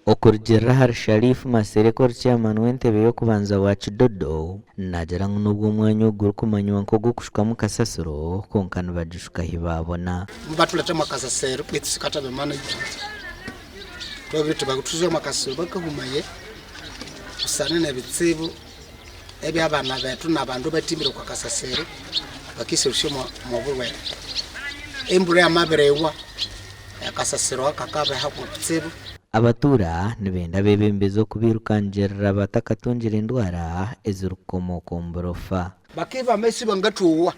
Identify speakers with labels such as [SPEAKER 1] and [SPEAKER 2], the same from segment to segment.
[SPEAKER 1] Okurugiirira ahari Sharif Masereka ori chairman w'entebe y'okubanza wa Kidodo, naagira ngu n'obu omwanya ogu gurikumanywa nk'ogw'okushukamu kasasiro, kwonka nibagishuka ahi baabona.
[SPEAKER 2] Nibatuletamu akasasiro beitu sikatabe managed twabire tibakutwihamu akasasiro bakahumaye busana nebitsibu eby'abaana betu n'abandu abatimbire okwa kasasiro bakiserusya omu burwaire. Embura yamabire ewa, akasasiro aka kabeha kutsibu.
[SPEAKER 1] Abatuura nibenda abeebembezi okubairukangirira batakatungire endwara ezirikukomooka omu burofa.
[SPEAKER 2] Bakiiba amaizi bangatwowa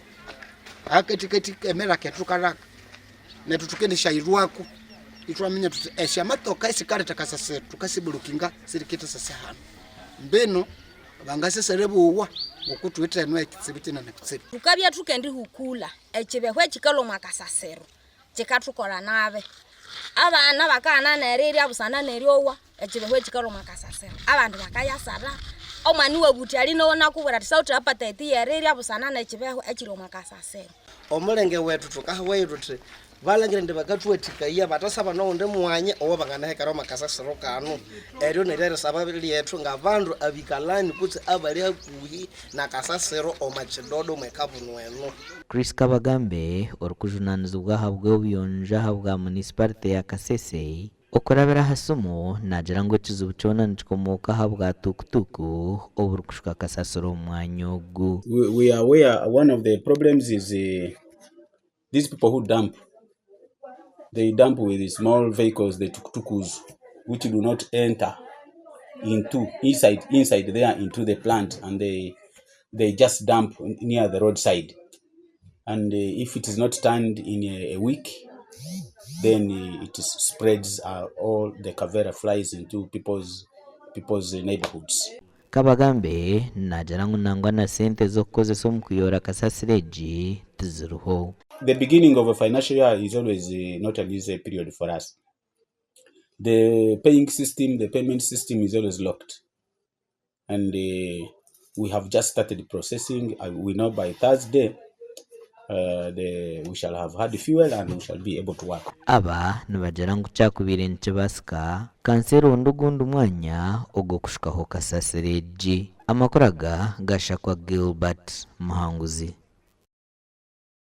[SPEAKER 2] ahakatikati k'emera ketu karaka netwe tukendishairwako itwamanya tuti esyamotoka esikareta kasasiro tukasiburukinga siriketesesa hanu mbinu bangasesere bowa ngoku thuwithe enu ekitsibu kinene kutsibu.
[SPEAKER 3] Thukabya thukendihukula ekibehwa ekikalhwa omwa kasasiro kikathukola nabi. Abana bakaghana nerirya busana neryowa ekibehwa ekikalhwa omwa kasasiro. Abandi bakayasatha, omwana iwabuthi ali nawu inakubwira athi sawithe appetite yerirya busana nekibehwa ekiri omwa kasasiro.
[SPEAKER 4] Omulenge wethu thukahawayo thuthi Balangire indi bakathuwathikaya bathasaba noghundi mwanya owabanganahekera omo kasasiro kano. Eryo niryo erisaba lyethu ngabandu abikalani kutse abali hakuhi na kasasiro omwa Kidodo omwe Kabunu eno.
[SPEAKER 1] Chris Kabagambe, orikujunanizibwa ahabw'obuyonjo ahabwa munisiparite ya Kasese, okurabira aha simu naagira ngu ekizibu kyona nikikomooka aha bwa tukutuku oburikushuka kasasiro omu mwanya ogu.
[SPEAKER 5] We are aware one of the problems is These people who dump, they dump with small vehicles, the tuktukus, which do not enter into inside inside there into the plant and they they just dump near the roadside. And if it is not turned in a, a week, then it spreads all the kavera flies into people's people's neighborhoods.
[SPEAKER 1] Kabagambe naagira ngu nangwa na sente z'okukozesa omu kuyoora kasasiro egi tiziriho.
[SPEAKER 5] The beginning of a financial year is always not an easy period for us. The paying system, the payment system is always locked. And we have just started processing. We know by Thursday the, we shall have had fuel and we shall be able to work.
[SPEAKER 1] Aba nibagira ngu kyakubaire nikibaasika, kansela ondi ogundi mwanya ogw'okushukaho kasasiro egi. Amakuru aga gashakwa Gilbert Muhanguzi.